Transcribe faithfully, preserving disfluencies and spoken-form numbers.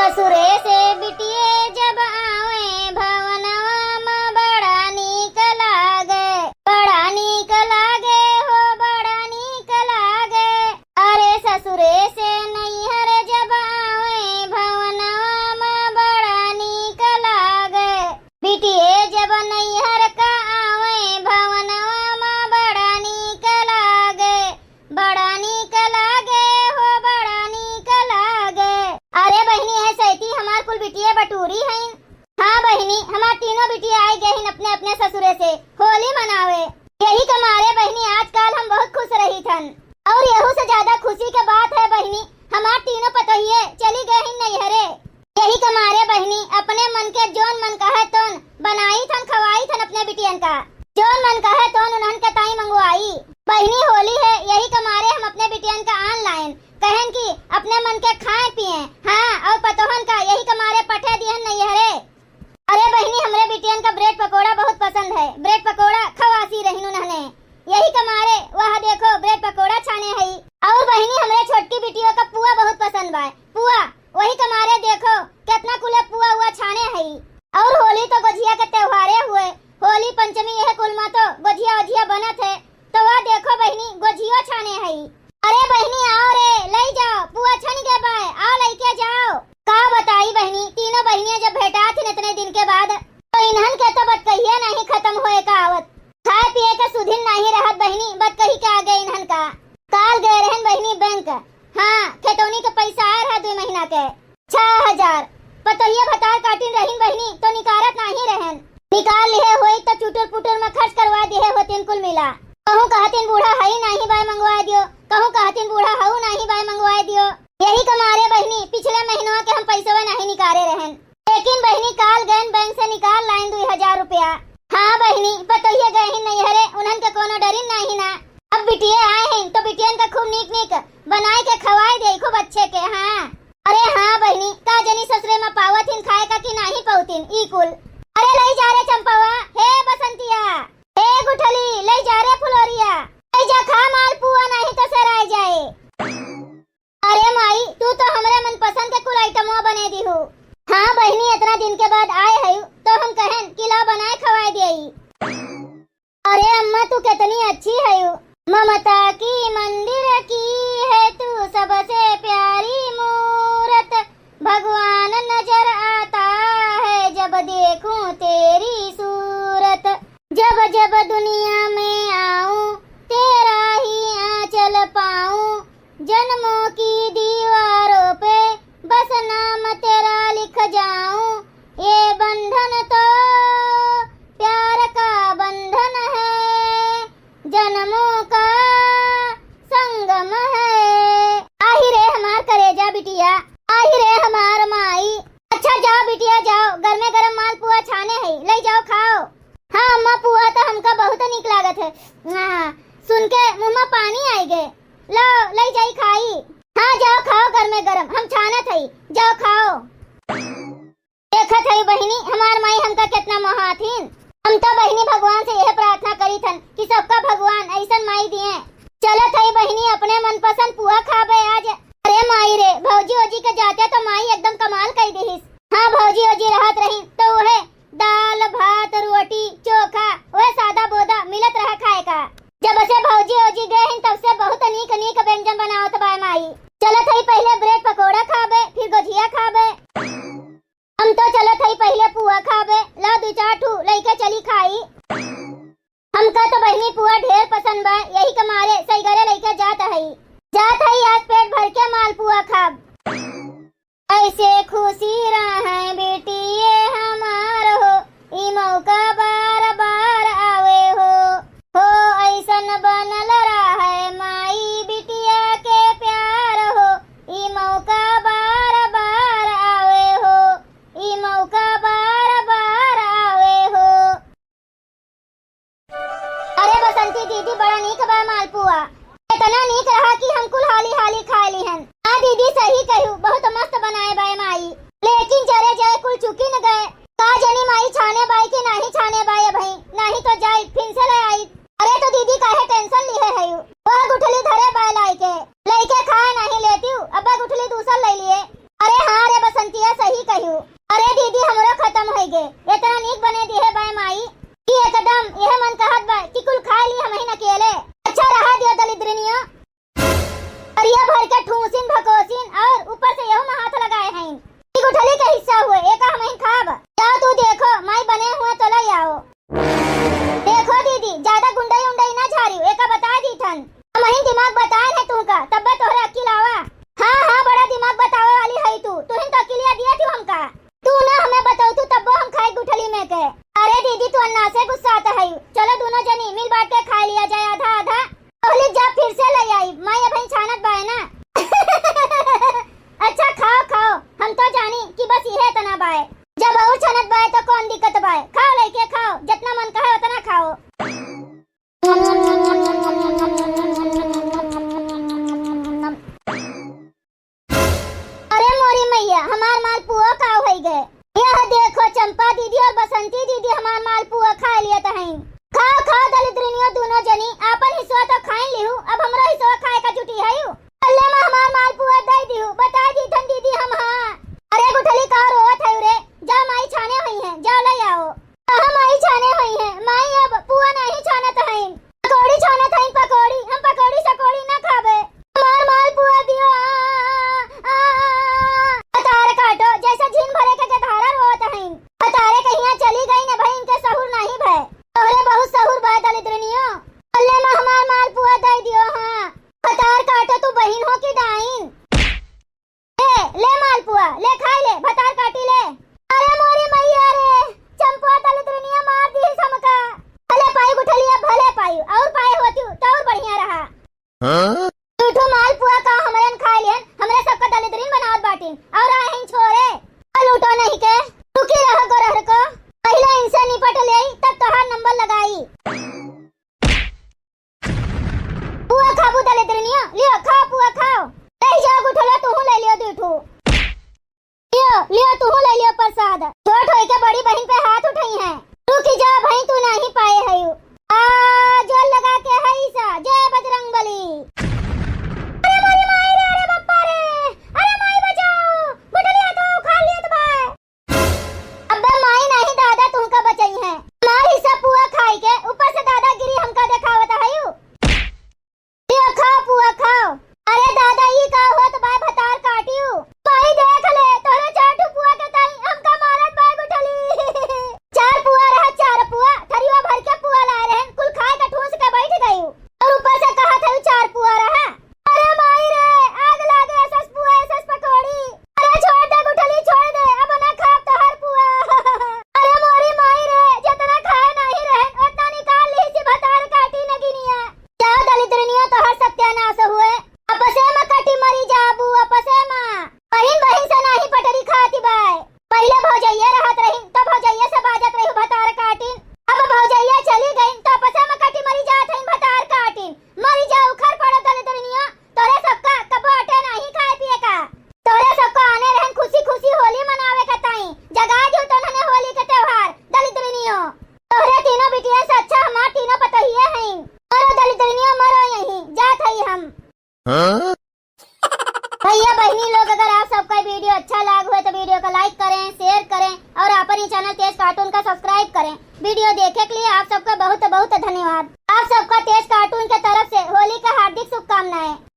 ससुरे से बिटिये जब आवे भवनवा मा बड़ा नीक लागे, बड़ा नीक लागे हो, बड़ा नीक लागे। अरे ससुरे से नैहर जब आवे भवनवा मा बड़ा नीक लागे। बिटिये जब नैहर का आवे भवनवा मा बड़ा नीक लागे, बड़ा नीक लागे हो, बड़ा नीक लागे। अरे बहिनी, यह सैती हमार कुल बिटिये बटूरी हईन। हाँ बहिनी, हमार तीनों बिटिये आइ गए हिन अपने अपने ससुरे से होली मनावे। यही के मारे बहिनी आजकल हम बहुत खुश रही थन। और यहू से ज्यादा खुशी के बात है बहिनी, हमार तीनों पतोहिये चली गए हिन नैहरे। यही के मारे बहिनी अपने मन के जोन मन कहे तोन बनाई थन, खवाई थन अपने बिटियन का। जोन मन कहे तोन उन्हन के ताई मंगवाई। बहिनी होली है, यही के मारे हम अपने बिटियन का online कहेन कि अपने मन के खाए पिए, हाँ, और पतोहन का यही के मारे पठे दिहन नैहरे। अरे बहिनी, हमरे बिटियन का ब्रेड पकोड़ा बहुत पसंद है, ब्रेड पकोड़ा खवासी रहिन उन्हने, यही के मारे वह देखो ब्रेड पकोड़ा छाने हई। और बहिनी, हमरे छोटकी बिटियों का पुआ बहुत पसंद बा, पुआ, वही के मारे देखो कितना कुले पुआ उआ छाने हई। और होली तो गोझिया के त्योहारे हुए, होली पंचमी यह कुल मा तो गोझिया ओझिया बनत है, तो वह देखो बहिनी गोझियो छाने हई। अरे बहिनी आओ रे, लई जाओ, पुआ छन गए बाय, आओ लइके जाओ। का बताई बहिनी, तीनों बहिनियां जब भेंटात हिन इतने दिन के बाद, तो इन्हन के तो बतकहिया नहीं खत्म होए का आवत। खाए पिए के सुधिन नहीं रहत बहिनी, बतकही के आगे इन्हन का। काल गए रहन बहिनी बैंक, हाँ, खेतौनी के पैसा आए रहा दुई महीना के, छह हजार। पतोहिया भतार काटिन रहिन बहिनी, तो निकारत नाही रहन। निकाल लिहे होई तो चुटुर पुटुर में खर्च करवा दिहे होतिन कुल मिला। कहूँ कहतिन बूढ़ा हई नाही बाय मंगवा दियो, कहूँ कहतिन बूढ़ा हऊ नाही बाय मंगवा दियो। यही के मारे बहिनी पिछले महीनवा के हम पैसवा नाही निकारे रहन, लेकिन बहिनी काल गयन बैंक से निकाल लाइन दुई हजार रुपया। हाँ बहिनी, पतोहिया गए हिन नैहरे, उन्हन के कोनो डरिन नाही ना। अब बिटिये आए हैं तो बिटियन का खूब नीक नीक बनाए के खवाए दे, खूब अच्छे के। हाँ, अरे हाँ बहिनी, का जनी ससुरे में पावत हिन खाए का कि नाही पौतिन ई कुल। अरे लई जा रे चंपावा, हे बसंतिया, हे गुठली, लई जा रे फुलोरिया, लई जा खा मालपुआ, नाही तो सेराय जाए। अरे माई, तू तो हमरे मनपसंद के कुल आइटमवा बने दिहू। हाँ बहिनी, इतना दिन के बाद आए हयू तो हम कहन कि ला बनाए खवाए देई। अरे अम्मा, तू कितनी अच्छी हयू। ममता की मंदिर की है तू सबसे प्यारी मूरत, भगवान नजर आता है जब देखूं तेरी सूरत, जब जब दुनिया में आऊं तेरा ही आंचल पाऊं, जन्मों की दीवारों पे बस नाम तेरा लिख जाऊं, ये बंधन तो प्यार का बंधन है, जन्मों का संगम है। आही रे हमार करेजा बिटिया, आही रे हमार माई। अच्छा जाओ बिटिया जाओ, गरमे गरम मालपुआ छाने है, लई जाओ खाओ। हाँ अम्मा, पुआ तो हमका बहुत नीक लागत है। हाँ, सुन के मुँह में पानी आई गए। लो, लई जाई खाई। हाँ, जाओ खाओ गरमे गरम, हम छानत हई, जाओ खाओ। देखत हई बहिनी, हमार माई हमका कितना मोहाथिन। हम तो बहिनी भगवान से यह प्रार्थना करी थन कि सबका भगवान ऐसन माई दिए। चलत हई बहिनी, अपने मनपसंद पुआ खाबे आज। अरे माई रे, भौजी ओजी के जाते तो माई एकदम कमाल कई दिहिस। हाँ, भौजी ओजी रहत रही तो वह दाल, भात, रोटी, चोखा, वह सादा बोदा मिलत रहा खाए का। जब से भौजी ओजी गए हैं, तब से बहुत नीक नीक व्यंजन बनावत बाय माई। चलत हई पहले ब्रेड पकोड़ा खाबे, फिर गोझिया खाबे। हम तो चलत हई पहले पुआ खाबे, ला दू चार ठू लइके चली खाई। हमका तो बहिनी पुआ ढेर पसंद बा, यही के मारे सईगरे लइके जात हई। जात हई आज पेट भर के मालपुआ खाब। ऐसे खुशी रहै बेटिये हमार हो, ई मौका बार बार आवे हो। हो ऐसन बनल रहै माई बिटिया के प्यार हो, ई मौका बार बार आवे हो, ई मौका बार बार आवे हो। अरे बसंती दीदी, बड़ा नीक बा मालपुआ। इतना नीक रहा कि हम कुल हाली हाली खाए लिहन। हाँ दीदी, सही कहू, बहुत मस्त बनाए बाय माई। लेकिन जरे जरे कुल चुकी न गए। का जनी माई छाने बाय कि नाही छाने बाय, अबही नाही तो जाई फिन से ले आई। अरे तो दीदी काहे tension लिहे है? वह गुठली धरे बाय लाई के, लइके खाए नाही लेती हूँ, अब गुठली दूसर ले लिए। अरे हाँ रे बसंतिया, हमार मालपुआ का होइ गए। यह देखो चंपा दीदी और बसंती दीदी हमार मालपुआ खाइ लियत हईं। खाओ, खाओ दलिद्रिनियो दूनो जनी, आपन हिस्सा तो खाइन लिहू, अब हमरो हिस्सा खाए का जुटी हयू। अल्ले माँ हमार मालपुआ दइ दिहू, बताइ दीथन दीदी हम हाँ। अरे गुठली का रोवत हयू रे, जा माई छाने होइहैं, जाओ लइ आओ। कहाँ माई छाने होइहैं, माई अब पुआ नाहीं छानत हईं, पकौड़ी छानत हईं, पकौड़ी, हम पकौड़ी सकौड़ी ना खाबे। हमार मालपुआ दियो, आ, आ, आ, आ। भतार काटो, जैसे झीन भरे के गधारा रोवत हईं। भतारे कहिया चली गईं न भई, इनके सहूर नाहीं भए। तोहरे बहुत सहूर बा दलिद्रिनियो। अल्ले माँ हमार मालपुआ दइ दियो, हाँ। भतार काटो तू बहिन हो कि डाइन। ए, ले मालपुआ, ले खाइ ले, भतार काटी ले। अरे मोरी मइया रे, चंपुआ दलिद्रिनिया मार दिहिस हमका। भले पाई गुठलिया, भले पाई, और पाए होतिउ, त और बढ़िया रहा। हाँ? दू ठो मालपुआ का हमरेन खाइ लिहन, हमरे सबका दलिद्रिन बनावत बाटिन, और आहिन छोरे। लूटो नहीं के, रुकी रहो गोरहर को, पहिले इनसे निपट लेई, तब तोहार नंबर लगाई। पुआ खाबू दलिद्रिनिया, लियो खाओ पुआ खाओ। लइ जाओ गुठलो, तुहू लइ लियो दू ठू। लियो, लियो तुहू लइ लियो प्रसाद। छोट होई के बड़ी बहिन पे हाथ उठइहैं। रुकी जा भई, तू नाहीं पाए हयू। आ, जोर लगा के हई सा, जय बजरंग बली। अरे मोरी माई रे, अरे बप्पा रे, अरे माई बचाओ, गुठलिया तो उखाड़ लियत बा। अब्बे माई नाहीं दादा तुहका बचइहैं। हमार हिस्सा पुआ खाइ के ऊपर से दादागिरी हमका देखावत हयू। लियो खाओ पुआ खाओ। अरे दादा ई का होत बाय भतार काटियू। माई देख ले तोहरे चार ठो पुआ के ताई हमका मारत बाय गुठली। चार पुआ रहा चार पुआ, थरिया भर के पुआ लाए रहन, कुल खाए के ठूस के बैठ गयू। और ऊपर से कहत हयू चार पुआ रहा। अरे माई रे, आग लागे, एसएस पुआ, एसएस पकौड़ी। अरे छोड़ दे गुठली, छोड़ दे, अब ना खाब तोहार पुआ। अरे मोरी माई रे, जेतना खाए नाहीं रहन, ओतना निकाल लिहिस भतार काटी नगिनिया। जाओ दलिद्रिनियो, तोहार सत्यानाश हुए। आपसे में कटी मरी जाबू, आपसे में। बहिन बहिन से नाहीं पटरी खाती बाय। पहिले भौजइया रहत रहिन, त भौजइया से बाजत रहिउ भतार काटिन। अब भौजइया चली गइन, त आपसे में कटी मरी जात हइन भतार काटिन। मरी जा, उखड़ पड़ो दलिद्रिनिया, तोरे सबका कबो अटे नाहीं खाए पिए का। तोरे सबका आने रहन खुशी खुशी होली मनावे के ताई, जगा दिउ तोन्हने होली के त्योहार, दलिद्रिनियो। तोहरे तीनों बिटिया से अच्छा हमार तीनों पतोहिए हइन। मरो दलिद्रिनियो, मरो यहीं, जात हई हम। हाँ? भइया बहिनी लोग, अगर आप सबका video अच्छा लाग हुए तो video का like करें, share करें और आपन ये channel तेज cartoon का subscribe करें। Video देखे के लिए आप सबका बहुत बहुत धन्यवाद। आप सबका तेज cartoon के तरफ से होली का हार्दिक शुभकामनाएं।